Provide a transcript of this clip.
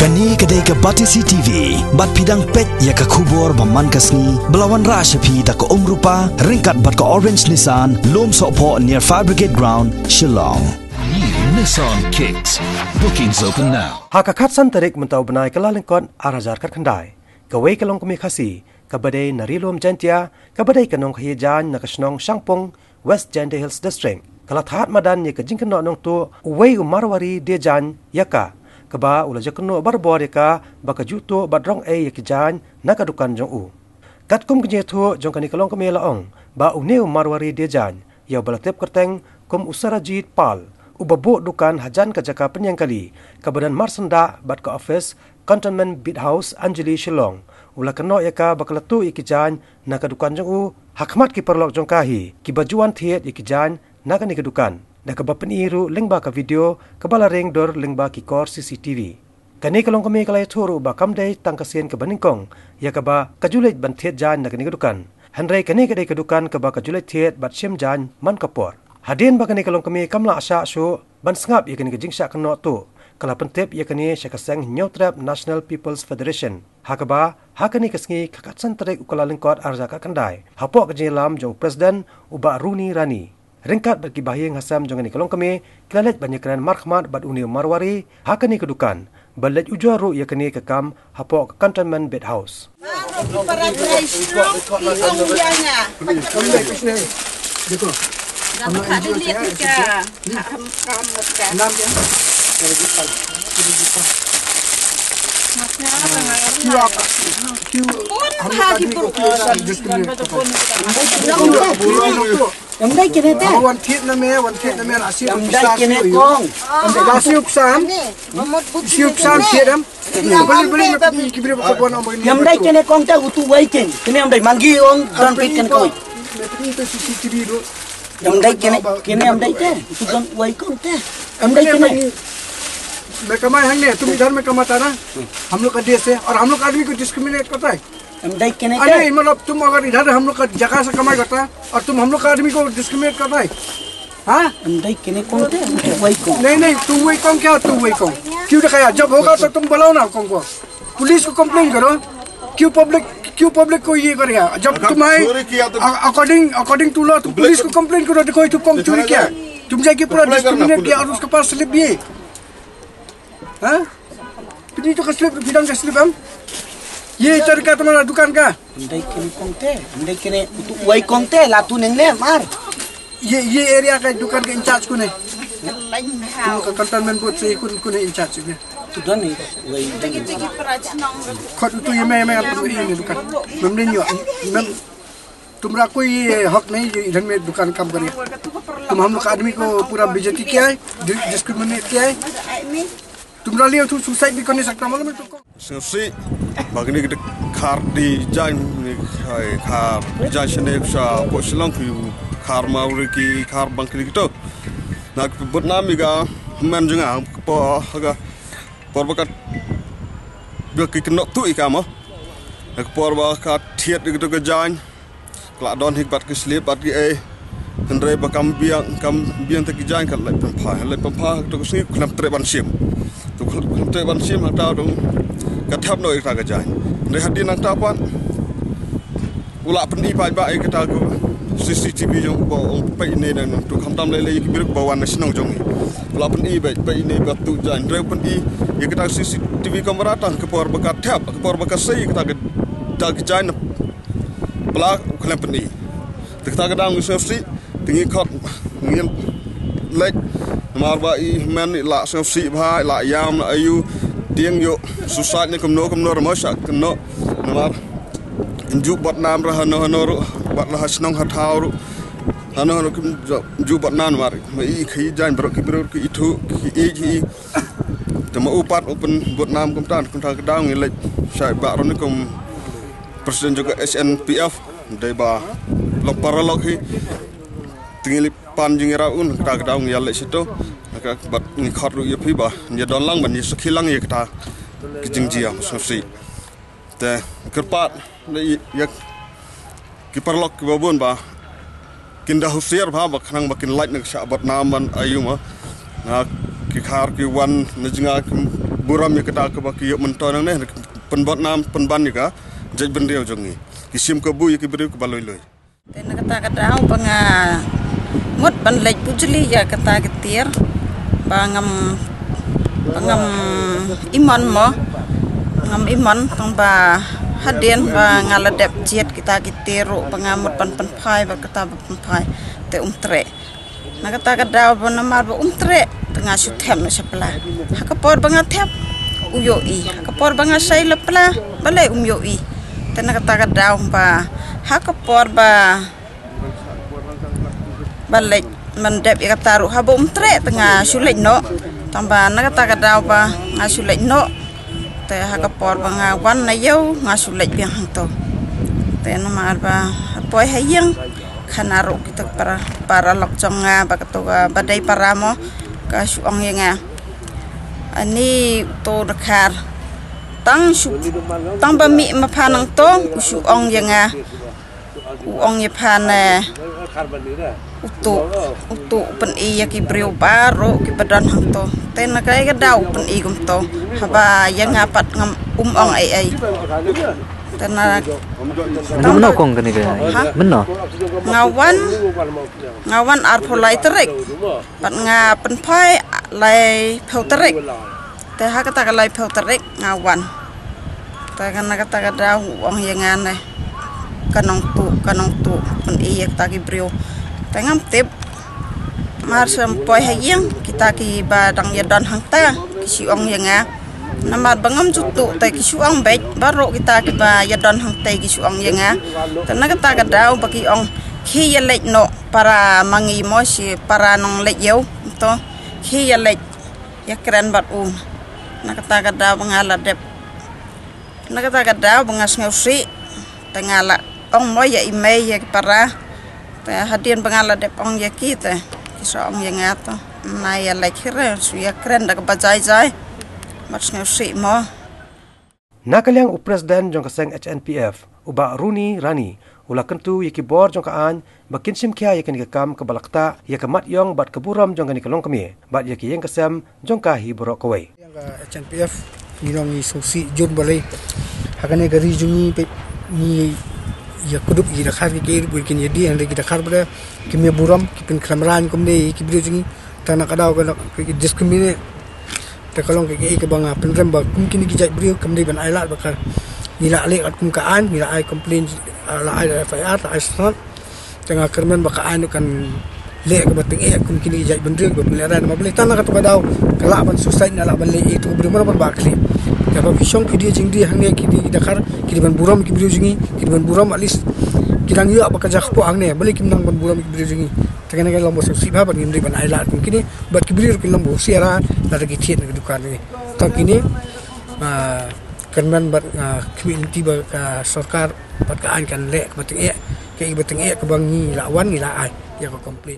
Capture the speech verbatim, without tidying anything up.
Kane ka dei ka Batesi T V, bad phi dang peit ïa ka khubor ba man ka sngi, ba la wanrah sha phi da ka Umrupa, ryngkat bad ka Orange Nissan, Lum Sohphoh near Fire Brigade Ground, Shillong. New Nissan Kicks. Bookings open now. Ha ka khatsan tarik mynta u bnai ka Kyllalyngkot ar hajar khatkhyndai, kawei ka longkmie Khasi, kaba dei na Ri Lum Jaiñtia, kaba dei ka nongkhaïi jaiñ na ka shnong Shangpung, West Jaintia Hills District, ka la thad madan ïa ka jingkynnoh nongtuh uwei u Marwari Diejain ïa ka, kaba u la jingkynnoh barabor ïa ka ba ka ju tuh bad rong ei ïa ki jaiñ na ka dukan jong u. Katkum ka jingïathuh jong kane ka longkmie la ong ba une u Marwari Diejain, ïa uba la tip kyrteng kum u Sarajit Pal, uba buh dukan hajan ka jaka pynïeng kali kaba don marsyndah bad ka office Cantonment Beat House, Anjali, Shillong, u la kynnoh ïa ka ba ka la tuh ïa ki jaiñ na ka dukan jong u ha khmat ki paralok jong ka hi, kiba ju wan thied ïa ki jaiñ na kane ka dukan, da kaba pyni ruh lyngba ka video kaba la ring dur lyngba ki kor C C T V. Kane ka longkmie ka la ïathuh ruh ba kam dei tang ka sien kaba nyngkong ïa kaba ka ju leit ban thied jaiñ na kane ka dukan, hynrei kane ka dei ka dukan kaba ka ju leit thied bad shim jaiñ man ka por. Hadien ba kane ka longkmie kam lah shah shuh ban sngap ïa kane ka jingshah kynnoh tuh, ka la pyntip ïa kane sha ka seng Hynñiewtrep National People's Federation, ha kaba ha kane ka sngi ka khatsan tarik u Kyllalyngkot ar hajar khatkhyndai, hapoh ka jingïalam jong u President u Bah Runi Rani, ryngkat bad ki bahaïing hasem jong kane ka longkmie, ki la leit ban ïakren markhmat bad une u Marwari ha kane ka dukan, ba leit ujor ruh ïa kane ka kam hapoh ka Cantonment Beat House. Em dei kine te. Wan thied na me, wan thied na me, la siew. Em dei kine kong. La siew psan. Siew psan thied em. Beli, beli, me pini ki beri bakot wan om beli. Em dei kine kong te utu wai king. Kine em dei manggi ong dang pit kine kong. Me pini te C C T V do. Em dei kine, kine em dei te. Utu dang wai kong te. Em dei kine. मैं कमाए हंगने, तुम इधर में कमाता ना, हम लोग का देश है और हम लोग का आदमी को डिस्क्रिमिनेट करता है। Em dei kine te. अरे मतलब तुम अगर इधर हम लोग का जगह से कमाई करता है और तुम हम लोग का आदमी को डिस्क्रिमिनेट करता है, हाँ? Em dei kine kong te, wai kong. नहीं नहीं, तुम वही कौन क्या, तुम वही कौन? क्यों दिखाया? जब होगा तो तुम बुलाओ ना कौन को, पुलिस को कंप्लेन करो। क्यों पब्लिक, क्यों पब्लिक को ये करेगा? जब अगर तुम आए, चोरी किया तो अ-, अकॉर्डिंग, अकॉर्डिंग टू लॉ, तुम पुलिस को कंप्लेन करो, देखो ये तो कौन चोरी किया है। तुम जाके पूरा डिस्क्रिमिनेट किया और उसके पास स्लिप भी है। हाँ? Pini tu ka slip, bidang ka slip em? Ye, cari ka teman dukan ka? Em dei kine kong te, em dei kine utu wai kong te, la tu neng ne mar. Ye, ye area ka dukan ka incharge kune. Ka containment board se kun, kune incharge ne. Tu don ni wai. Khot utu ye me, ye me, utu ye me dukan. Mem ne nyo, mem तुम्हारा कोई हक नहीं है इधर में दुकान काम करे। तुम हम लोग का आदमी को पूरा बेइज्जती किया है, डि-, डिस्क्रिमिनेट किया है। तुम्हारा लिए तो सुसाइड भी कर नहीं सकता, मालूम है तुमको? Sngewsih ba kine ki khar di jaiñ, khar di jaiñ shane sha pok Shillong ki khar Marwari ki khar bang kine kito. Na ki bud nam i ga men jong nga por ha ka por ba ka ba ki kynnoh tu i ka mo. Ha ka por ba ka thied i kito ka jaiñ. Ka la don hi bad ki slip bad ki ei. Hynrei ba kam biang, kam biang te ki jaiñ ka leit pynpha, leit pynpha to ka sngi khlem treh ban shim. To khlem treh ban shim hangta to ka thep noh ïa ka jaiñ. Hynrei hadien nangta pat u la pyni paidbah ïa kata ka C C T V jong ba ong peit ine nang to khamtam lei lei ïa ki briew ba wan na shnong jong ngi. U la pyni ba peit ine ba tu jaiñ. Hynrei pyni ïa kata C C T V camera tang ka por ba ka thep, ka por ba ka sei ïa kata ka jaiñ. Pla u khlem pyni. Te kata ka daw ngi sngewsih, te ngi khot ngi leit. Namar ba i men i la sngewsih bha, i la ïam la ayu. Tieng ïoh suicide ne kumno kumno rama sha kumno. Namar in ju bad nam ra hano hano ru, bad la ha shnong ha thaw ru. Hano hano kum ju bad nam namar ma i khaïi jaiñ bro ki bro ki ithu ki i ki. Te ma u pat u pynbud nam kumta, kumta ka daw ngi leit shai ba roni kum president jong ka H N P F, dei ba long paralok hi. Te ngi leit pan jong ngi ra un, kata ka daw ngi ïa leit shato. Ka bad ngi khot ruh ïa phi ba ngi don lang ban ïa sakhi lang ïa kata ki jingjia sngewsih. Te kyrpad ïa ki paralok kiba bun ba kin da husiar bha ba khnang ba kin lait na ka shah bad nam ban ayu ma. Na ki Khar ki wan na jnga ki burom ïa kata kaba ki ïoh mynta nangne, pynbot nam pynban ïa ka jaitbynriew jong ngi. Ki shim kabu ïa ki briew kiba lui lui. Te na kata ka daw ba nga mut ban leit bujli ïa kata ka tiar ba ngam, ba ngam imon mo, ngam imon tang ba hadien ba nga la dep jied kita ki tiar ruh ba nga mut ban pynphai ba kata ba pynphai te um treh. Na kata ka daw ba namar ba um treh te nga shu thep noh sha pla. Ha ka por ba nga thep u ïohi, ha ka por ba nga shai la pla balei um ïohi. Te na kata ka daw ba ha ka por ba, ba leit man dep ïa kata ruh haba um treh te nga shu leit noh. Tang ba na kata ka daw ba nga shu leit noh. Te ha ka por ba nga wan na ïew nga shu leit biang hangto. Te namar ba ha poi ha ïing khana ruh kita para, para lok jong nga ba kato ka ba dei para mo ka shu ong ïa nga. Ani to Dkhar. Tang shu, tang ba mih ma pha nangto u shu ong ïa nga. U ong ïa pha ne utu, utu u pyni ïa ki briew baroh kiba don hangto. Te na kaei ka daw u pyni kumto haba ïa nga pat ngam um ong ei ei. Te na Mynno kong kane ka? Ha? Mynno? Nga wan, nga wan arphew lai tarik. Pat nga pynphai laiphew tarik. Te ha kata ka laiphew tarik nga wan. Te ka na kata ka daw u ong ïa nga ne ka nongtuh, ka nongtuh pyni ïa kita ki briew. Te ngam tip. Mar shu poi ha ïing kita kiba dang ïa don hangta ki shu ong ïa nga. Namar ba ngam ju tuh te ki shu ong beit baroh kita kiba ïa don hangta ki shu ong ïa nga. Te na kata ka daw ba ki ong khie ïa leit noh para ma ngi mo shi para nongleit ïew to khie ïa leit ïa kren bad u. Na kata ka daw ba nga la dep, na kata ka daw ba nga sngewsih te nga la ong mo ïa i mei ïa ki para. Te hadien ba nga la dep ong ïa ki te ki sa ong ïa nga to na ïa leit hi re shu ïa kren da kaba jai jai. Bad sngewsih mo. Na ka liang u president jong ka seng H N P F u Bah Runi Rani u la kyntu ïa ki bor jong ka aiñ ba kin shim khia ïa kane ka kam kaba la ktah ïa ka mat ïong bad ka burom jong kane ka longkmie bad ïa ki ïing ka sem jong ka hi baroh kawei. Ka H N P F ngi long ngi sngewsih jur balei ha kane ka ri jong ngi peit ngi ïa kuduk ïa ki Dkhar ki kei ruh kin ïa die hynrei ki Dkhar ba da kim ïa burom ki pynkhlem rang kumne ïa ki briew jong ngi. Tang na ka daw ka discriminate. Te ka long ka kaei kaba nga pynrem ba kum kine ki jait briew kam dei ban ailad ba ka ngi la leh kat kum ka aiñ ngi la ai complain, la ai F I R la ai snot. Te nga kyrmen ba ka aiñ kan leh kaba tyngeh kum kine ki jait bynriew ba pynleh rai namar balei tang na kata ka daw ka lah ban suicide na lah ban leh ïa itu ka briew mano ban ba khlieh. Te ba phi shong phi die jingdie hangne ki die ki Dkhar ki dei ban burom ki briew jong ngi ki dei ban burom at least ki dang ïoh ba ka jaka poh hangne balei kim nang ban burom ki briew jong ngi. Te kane ka long ba sngewsih bha bad ngim dei ban ailad kum kine. Bad ki briew ruh kin long ba husiar lada ki thied na ka dukan ngi. Tang kine, ah, kyrmen bad, ah, khmih lynti ba ka sorkar bad ka aiñ kan leh kaba tyngeh, kaei kaba tyngeh kaba ngi la wan ngi la ai ïa ka complain.